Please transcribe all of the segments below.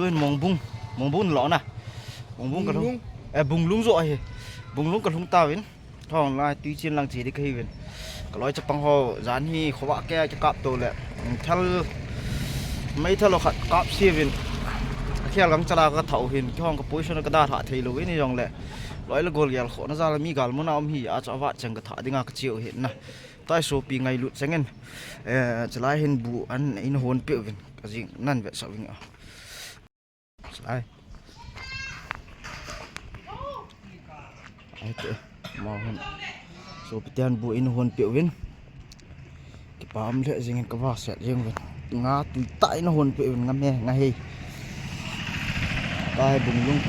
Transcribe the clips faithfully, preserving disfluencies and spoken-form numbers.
Tuin Mongbung, Mongbung lo na. Mongbung ka lhung. Bunglung. Eh, Bunglung jo ahi. Bunglung ka lhung tauvin. Thong lai tui chin lang che di ka hiuvin. Ka loi chapang ho jan hi khovah kei a kikap to le. Thal, meithal ho khat kap se uvin. A khel gang chala ka thau hin. Kihong ka position ka dalha thei lou in jong le. Loi le gol gel khohna jal a mi gal muna um hi a chu avat cheng ka tha dinga ka cheu hin na. Tua hi sopi ngailut chengin. Eh, chulai hin bu an in hon pe uvin. Ka jing nan vetsah uvin a. Ai. Ai te, mau hin. Sopi ten bu in hon pe uvin. Kipah um lheh jengin ka va set jeng uvin. Nga tui tah in hon pe uvin, nga me, nga hei. Tua hi Bunglung.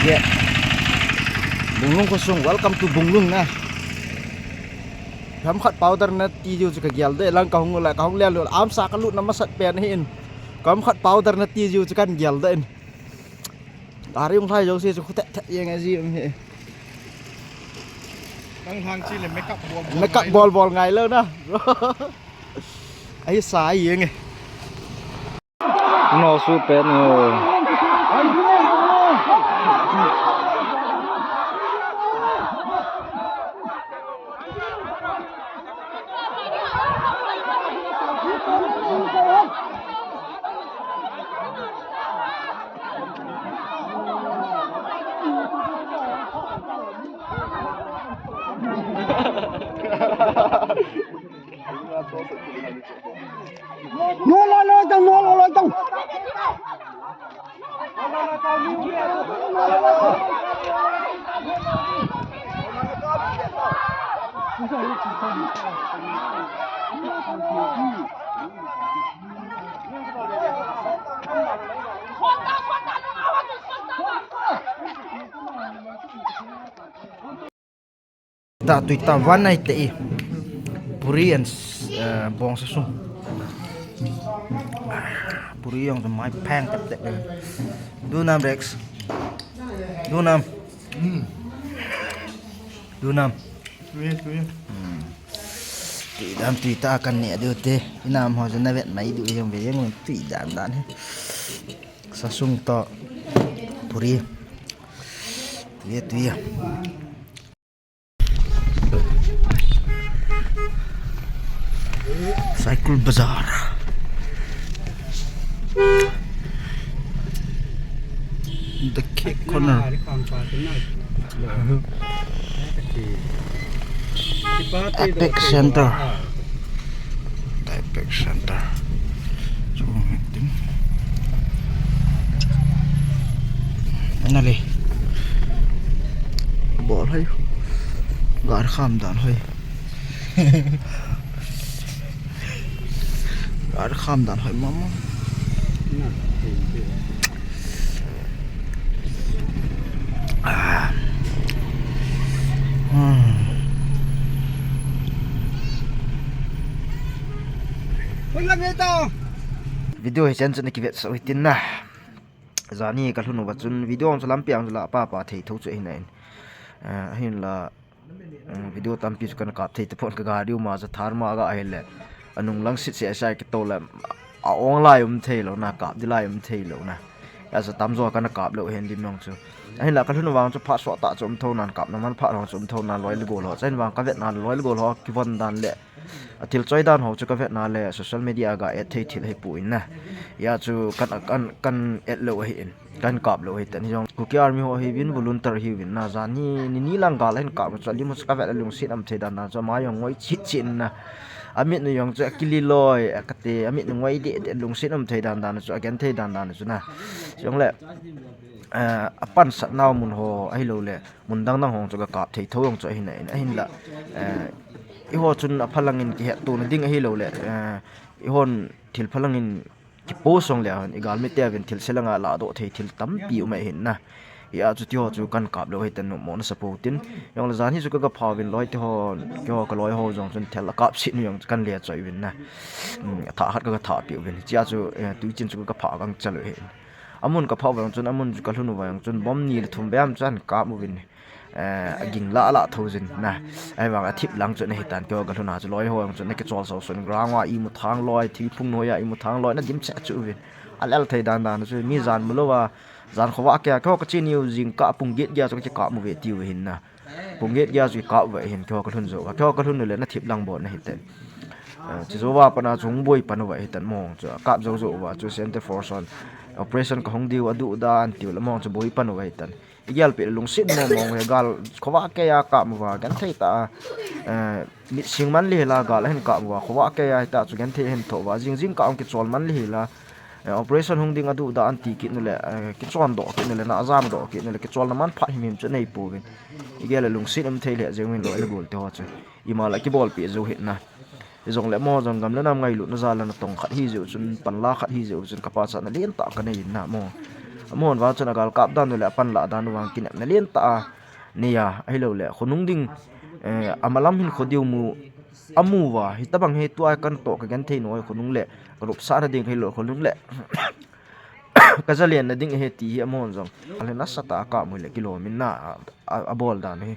Yeah. Bunglung khosung, welcome to Bunglung na. Themkhat powder na ti diu chu ka gel de, lang ka hung le, ka hung le lu, amsa ka lutna masat pen hi in. Themkhat powder na ti diu chu kan gel de in. Gari hung lhai jouse chu khu thet thet jeng a ji um hi. Nang hang chi le makeup bol bol. Makeup ngai bol bol ngai lou na. Ahi sa jeng e. No su pen o. No, no, no, tang, no, no, no, tang. Ta tui ta van ai te i. Puri and, eh, bong sa sung. Puri jong chu mai pheng tep tep. Du nam, Rex. Du nam. Mm. Du nam. Tui, tui. Mm. Tui dan tui ta kan ne du te. Inam ho chu na vet mai du jong ve jong tui dan dan he. Sa sung to. Puri. Tui, tui. Saikul Bazar. The Cake Corner. Epic Center. Epic Center. Chung hitin. Ana le. Bol hai. Gari kham dan hai. Gari kham dan hai mama. Ah. Hmm. Video hi chan chun na kivetsah u hitin na. Jani ka lhun uva chun video ang chu lampi ang chu la pa pa thei tho chu ahi nai. Eh, ahin la, mm, video tampi chu kana kap thei tapon ka gari u ma chu Thar ma ga ahile. Anung lang sit se sai kito le. A ong lai um thei lou na, kap di lai um thei lou na. Ya sa tamjo kana kap lou hen dim nong chu. Ahin la ka lhun uva ang chu phat so ta chu um tho nan, kap na man phat hong chu um tho nan, loi le gol ho. Chain vang ka vet na loi le gol ho kivon dan le. A thil choi dan ho chu ka vet na le social media ga et thei thil hi pu in na. Ya chu kan, kan, kan et lou ahi in. Kan kap lou ahi tan hi jong. Kuki Army ho hi vin volunteer hi vin na jan hi ni ni lang gal hin kap chu lim chu ka vet a lungsit um thei dan dan chu ama jong ngoi chit chin na. Amit nu jong chu akili loi, akate, amit nu ngoi de de lungsit um thei dan dan chu agen thei dan dan chu na. Jong le, eh, apan sat nau mun ho ahi lou le. Mun dang dang hong chu ka kap thei tho jong chu ahi nai in, ahin la, eh, i ho chun a phalangin kihet tona ding ahi lou le, eh, i hon thil phalangin kipo song le hon, i gal mi te avin thil se langa la do thei thil tampi um ahin na. I a chu ti ho chu kan kap lou ahi tan mo na support in. Jong le jan hi chu ka ka phau vin loi te ho, ki ho ka loi ho jong chun thil a kap sit nu jong chu kan le choi vin na. Um, a tha khat ka ka tha pi vin. Chia chu, eh, tui chin chu ka ka pha kang cha lou ahi. Amun ka phah vang chun, amun chu ka lhun u vang chun, bom ni le thum bem chan kap u vin. eh, aging lah lah tho jin na. Ahivang athip lang chu ana hitan, keiho kalhun a chu loi ho jong chu ana kichol sau sun, ground a imu thang loi, thingphung noiya imu thang loi, ana dimset chu uvin. Alel thei dan dan chu mi jan mu louva, jan khovah keiya, keiho kache niu jingkah pung get geiya chu kakikap mu ve tiu hin na. Pung get geiya chu kikap ve hin keiho kalhun jou uva. Keiho kalhun u le ana thip lang bou ana hite. Eh, chujouva pat a chu hung boi pan uva hitan, amahon chu akap jou jou uva chu center force hon operation kahung diu aduh dan tiu le amahon chu boi pan uva hitan. Igel peh le lungset mong mong uve, gal khovah keiya kap uva, genthei tah a, eh, mit sing man lih hela gal ahin kap uva, khovah keiya hita chu genthei ahin thoh uva, jing jingkah hung kichol man lih hela, eh, operation hung ding aduh dan ti kit nu le, eh, kichon doh kit nu le, na jam doh kit nu le, kicholna manphat himhim chu anei pouvin. Igel le lungset um thei lheh jeng uvin loi le gol te ho chu. Ima la kibolpeh jou hih in na. Hijongle amaho jong gam le nam ngailutna jal a natong khat hi jeh u chun, panla khat hi jeh u chun, kipachatna lentah kanei in na amaho. Amahon vang chun agal kap dan u le apanlah dan u vang kinepna lentah anei a, ahilou le khonung ding, eh, amalam hin kho diu mu, amu uva, hitabang hi tua kan toh kagenthei noi, khonung le kanopsahna ding ahilou, khonung le kajalenna ding ahi ti hi amahon jong. Ale nasatah a akap u le kilom in na, a, a, abol dan u hi.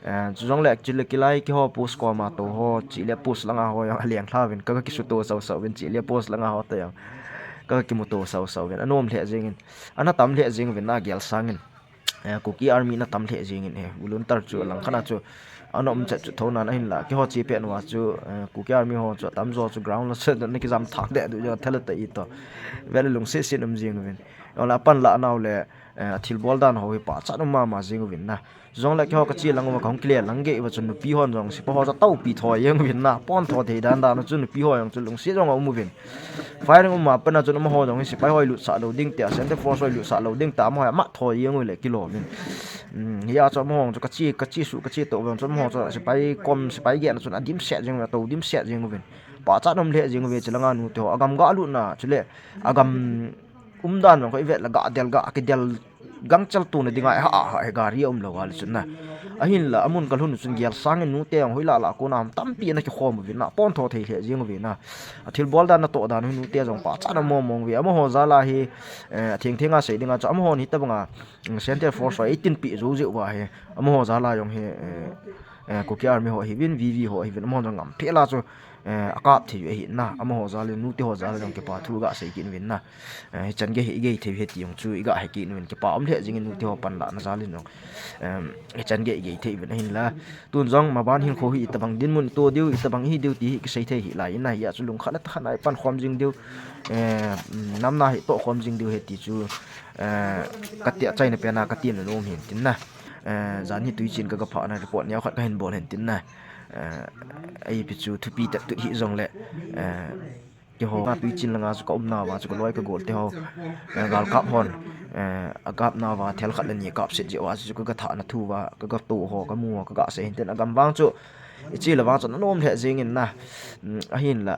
Eh, chujongle actually kilai keiho post koma tou ho, chule post langa ho jong aleng lha uvin, ka, kakisuto sau sau uvin, chule post langa ho toh jong kakimuto sau sau uvin. Anom lheh jeng in, ana tam lheh jeng uvin na gel sang in. Eh, Kuki Army ana tam lheh jeng in, eh, volunteer chu alangkhat a chu ana um chet chu thou nan ahinla, keiho che pet uva chu, eh, Kuki Army ho chu atamjo chu ground la chu ana kijam thah deh duh jong thela ta ito. Vel lungset set um jeng uvin. Jongle apanlah nau le, eh, athilbol dan ho hi pachat um mama jeng uvin na. Jongle keiho kache lang uva kahung kile lang gei uva chun nupi hon jong sepai ho chu atoupi thoi jeng uvin na, pon tho thei dan dan u chu nupi ho jong chu lungset jong aum uvin. Firing um a pat a chun amaho jong hi sepai ho ilutsah lou ding tia, center force ho ilutsah lou ding tia, amaho hi ama thoi jeng u le kilom in. Um, hia chu amaho chu kache, kache suh, kache toh uvin chun amaho chu sepai kom, sepai geh na chun adimset jeng uvin, atou dimset jeng uvin. Pachat um lheh jeng uve, chulanga nute ho, agam ga lutna, chule agam umdan jong kho ivet le ga del ga, kidel gangchel tona dinga, ha, ha, he gari aum lou a le chun na. Ahinla, amun kalhun u chun gel sang in nute jong hoilah lah a kona ham tampi ana kikhom uvin na, pon tho thei lheh jeng uvin na. Athilbol dan, natoh dan u hi nute jong pachatna mong mong uve. Amaho jal a hi, eh, atheng theng a sei dinga chu, amahon hitabanga, mm, center force ho eighteen pi jou jeh uva hi. Amaho jal a jong hi, eh, eh, Kuki Army ho hiuvin, V V ho hiuvin, amahon jong ngam phel a chu, eh, akap thei u ahi na, amaho jal in, nute ho jal in jong kipa thu gasei kit uvin na. Eh, hichan gei hi igei thei u ahi ti jong chu iga he kit uvin, kipa um lheh jeng in nute ho panlahna jal in jong. Em, hichan gei igei thei uvin ahinla. Tun jong maban hinkho hi itabang dinmun ito diu, itabang ihi diu ti hi kisei thei hih lai in na, hia chu lungkhat le thakhat a ipan khom jing diu. Eh, namna hi toh khom jing diu ahi ti chu, eh, kati achaina pen a kati nom in tin na. Eh, jan hi Tuichin kaga phah na report neo khat kahin bol in tin na. Eh, ipi chu thupi tah tut hijongle, eh, keiho Tuichin langa chu ka umna uva chu kaloi kagol te ho, eh, galkap hon, eh, akapna uva thel khat le ni akap set jeh uva chu kaga thahna thu uva, kaga to ho, kamu ho, kaga sei in tin, agam vang chu, iche le vang chu ana nom lheh jeng in na. Um, ahinla,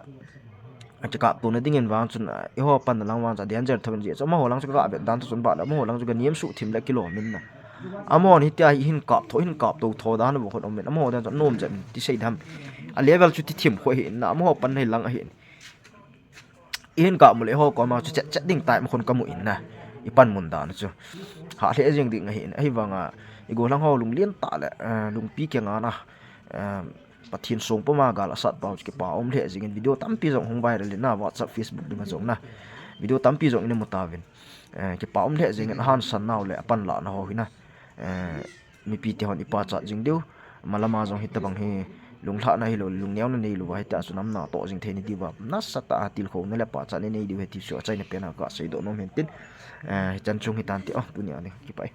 akikap tona dingin vang chun, ah, eiho panna lang vang chu danger thou in jeh chu, amaho lang chu kaga vet dan toh chun, bah le amaho lang chu kanem suh thim le kilom in na. Amahon hitia hi hin kap tho, hin kap to tho dan u khun um in, amaho dan chu anom jep in ti sei dam. A level chu ti thim kho ahi in na, amaho panna hi lang ahi in. Ihin kap mu le eiho koma chu chet chet ding time khun kamu in na. Ipan mun dan chu ha lheh jeng ding ahi in, ahivanga igol lang ho lunglen tah le, eh, lungpi keng a na, eh, Pathen songpum a gal asat pau chu kipa um lheh jeng in, video tampi jong hung viral in na, WhatsApp, Facebook dunga jong na. Video tampi jong ina mu tauvin. Eh, kipa um lheh jeng in, ahansan nau le apanlahna ho hi na. Eh, mipite hon ipachat jing diu. Malama jong hitabang hi lunglhahna hilou, lungneona neilou va, hitia chu namna toh jing thei na diuva, nasatah a tilkhouna le pachatna nei diu ahi ti chu achaina pen a kasei doh nom in tin. Eh, hichan chung hitante, oh, tunia ding kipa e.